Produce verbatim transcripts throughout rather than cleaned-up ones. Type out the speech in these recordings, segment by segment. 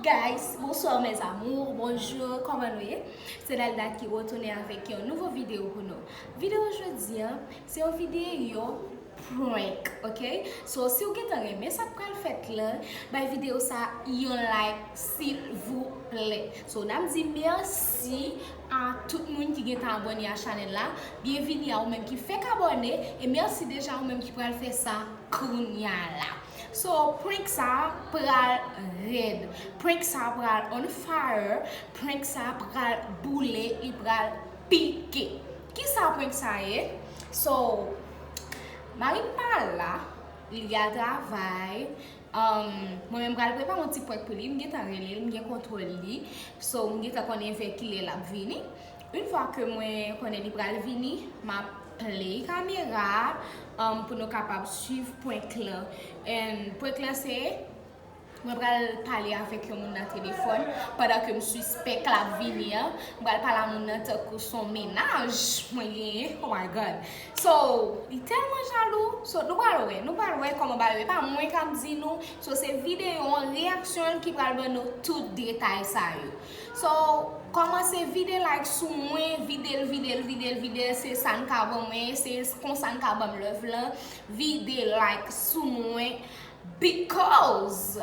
Guys, bonsoir mes amours, bonjou, kòman nou ye? Se Dalda ki retounen avèk yon nouvo videyo pou nou. Videyo jodi a, se yon videyo prank, ok? So, si w gentan renmen sa k pral fèt la, bay videyo sa yon like, silvouplè. So, n ap di mèsi a tout moun ki gentan abòne a chanèl la. Byenvini a ou menm ki fèk abòne, e mèsi deja ou menm ki pral fè sa kounya la. So, prank sa pral rèd. Prank sa pral on fire. Prank sa pral boule, li pral pike. Kisa prank sa ye? So, mari m pa la, li al travay. Um, mwen menm pral prepare yon ti prank pou li. M gentan rele l, m gen kontwòl li. So, m gentan konnen vè kilè l ap vini. Yon fwa ke mwen konnen li pral vini, m ap play kamera, um, pou nou kapab swiv prank lan. And prank lan se, mwen pral pale avèk yon moun nan telefòn pandan ke m sispèk l ap vini an. M pral pale a moun nan tankou s on mennaj mwen genyen. Oh my God. So, li tèlman jalou. So, nou pral wè, nou pral wè kòman bagay yo ye. E pa mwen k ap di nou. So, se videyo an, reyaksyon l ki pral ban nou tout detay sa yo. So, kòmanse vide like sou mwen, vide l, vide l, vide l, vide l, se sa n ka ban mwen, se konsa n ka ban m love lan, vide like sou mwen, because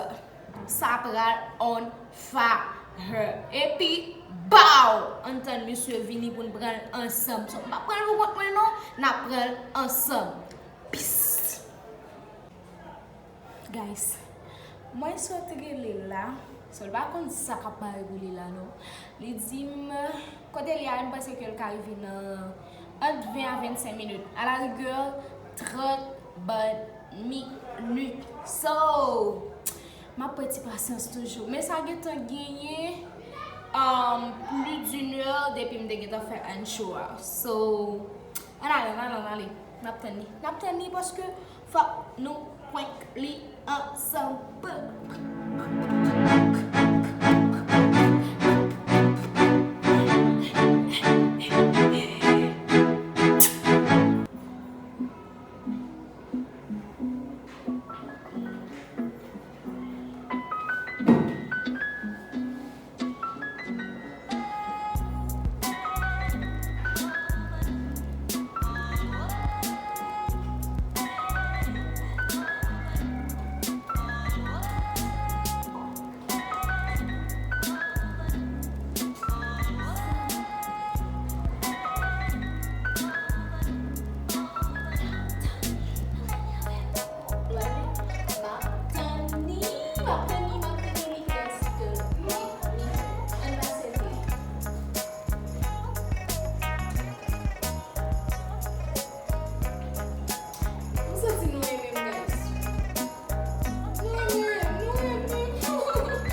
sa pral on fire. Epi, baw! Ann tann misye vini pou n pran l ansanm. So, m pa pran l pou kont mwen non, n ap pran l ansanm. Peace! Guys, mwen sot rele l la. So, l pa konn sa k ap pare pou li la non. Li di m, kote li a, m panse ke l ka rive nan ant ven a vennsenk minit. A la rigè, trant bann minit. So, m ap pran ti pasyans toujou. Men sa gentan genyen, um, plis d'une heure depi m te gentan fè intro a. So, ann ale, ann ale, ann ale. N ap tann li. N ap tann li paske fòk nou prank li ansanm. M santi nou renmen m, guys. Nou renmen, nou renmen, nou renmen.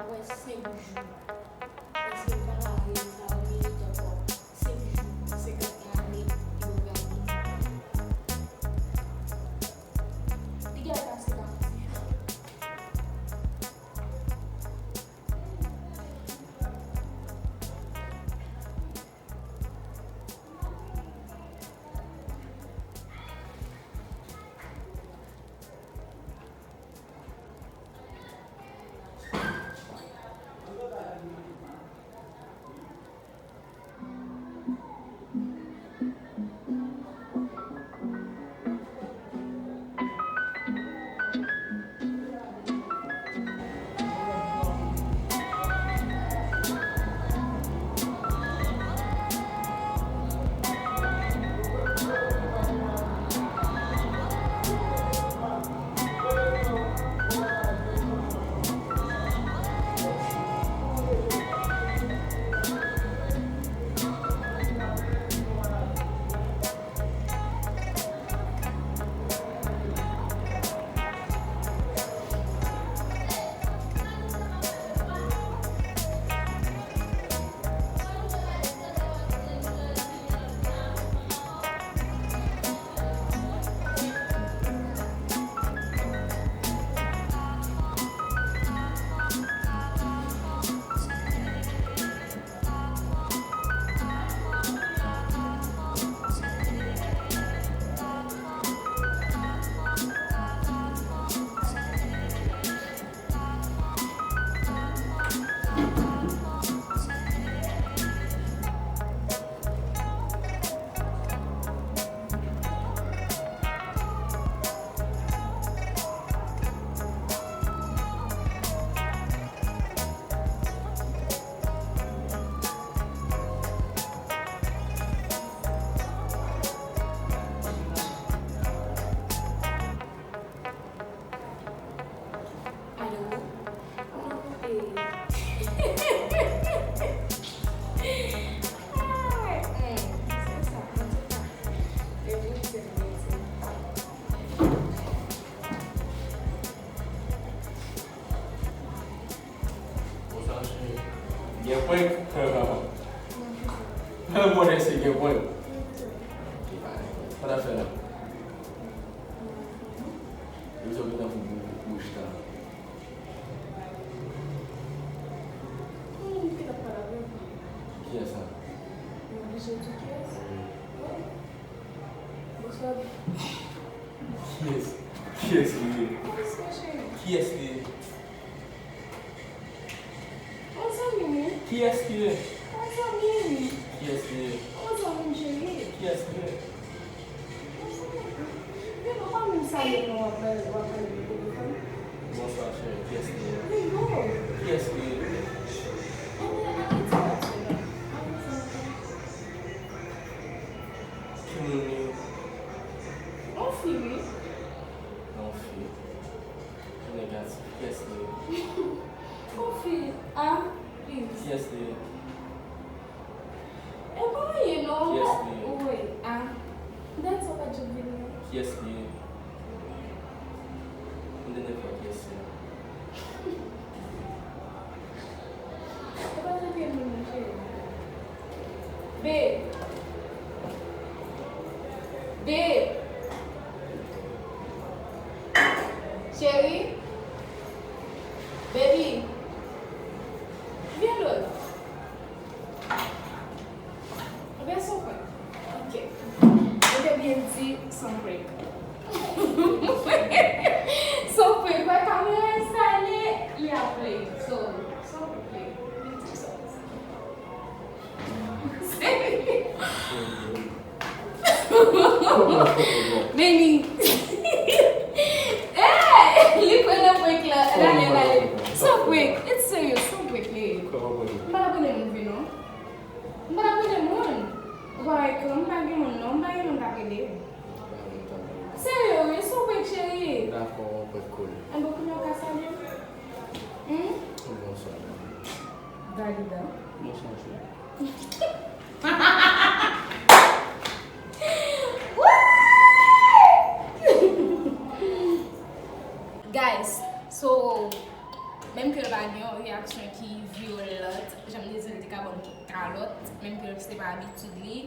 Mwen senk jou. Èske m pa ka reyalize sa yon minit ankò? Senk jou, senkant lane ki mwen pral viv. Li gen pase pa ti jan. Prank? Mwen konnen si gen prank. Sa w ap fè la? Yo sot nan pou bouch ta. Kiyès sa? Kiyès? Kiyès li ye? Kiyès li ye? Yon zanmi m wi. Kiyès li ye? Yon zanmi m. Kiyès li ye? Yon zanmi m cheri. Kiyès li ye? Yon zanmi m. Vin, ou pa menm salye mwen, w ap pale, w ap pale nan telefòn. Bonswa cheri, kiyès li ye? Vin non. Kiyès li ye? Ebyen, arete sa la. Arete sa la. Ki moun li ye? Yon fi wi. Yon fi. Ki negatif. Kiyès li ye? Yon fi. A, plis. Kiyès li ye? E pa anyen non. Kiyès li ye? Wi. A. Dat sa pa t janm vini. Kiyès li ye? M te nèk fwa kiyès li ye? E pa t anyen non, cheri. Be. Be. Cheri. Baby. Vyen dlo. Oubyen son prank. Ok. Mwen te byen di son prank. Son prank. Wè kamera enstale, li ap play. So, son prank. Vin di sa. Men li. Eh, li kwè nan prank la. Dale, dale. Son prank. It's serious. Son prank li. M pa t ap rele moun vin non. M pa t ap rele moun. Ou pa wè ke m pa gen moun non. M pa gen moun k ap rele. Serye wi, son prank cheri. Dakò, yon prank cool. Enben kounye a w ka salye m. Hmm? Bonswa. Dalida. Bonswa cheri. Guys, so, menm ke l pa gen yon reyaksyon ki vyolent, jan m te di l te ka ban m kèk kalòt, menm ke se pa abitid li,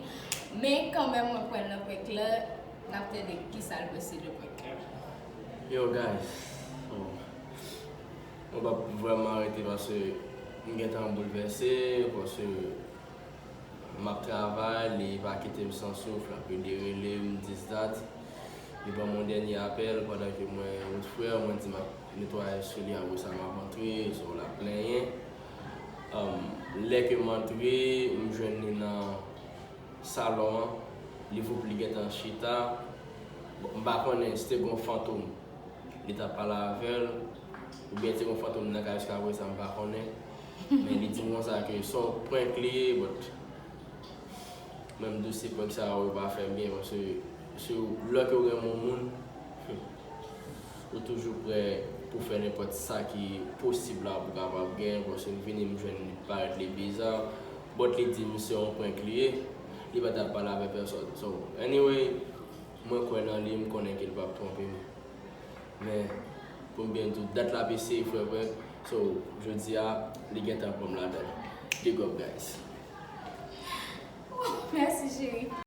men kanmenm mwen kwè l nan prank la, n ap tande kisa l panse de prank la. Yo guys, so, mwen p ap vrèman rete paske m gentan boulvèse, paske m ap travay, li pa kite m san souf, l ap rele, rele m, this, that. Li ban m yon dènye apèl pandan ke mwen wout frè, mwen di m ap netwaye sou li, apre sa m ap antre, so l ap plenyen. Um, lè ke m antre, m jwenn li nan salon an, li voup li gentan chita. Bon, m pa konnen si te gen yon fantom li t ap pale avè l, oubyen te gen yon fantom nan kay jiskaprezan, m pa konnen. Men li di m konsa ke se yon prank li ye, but mwen m di w se prank sa yo pa fè m byen, paske si w, lè ke w renmen yon moun, ou toujou prè pou fè nenpòt sa ki posib la pou w kapab genyen l, paske m vini m jwenn li parèt li biza, but li di m se yon prank li ye, li pa t ap pale avè pèsòn. So, anyway, mwen kwè nan li, m konnen ke l p ap twonpe m. Men, pou m byen di w, dat l ap eseye fè prank, so, jodi a, li gentan pran m ladan l. Big up, guys. Mèsi, cheri.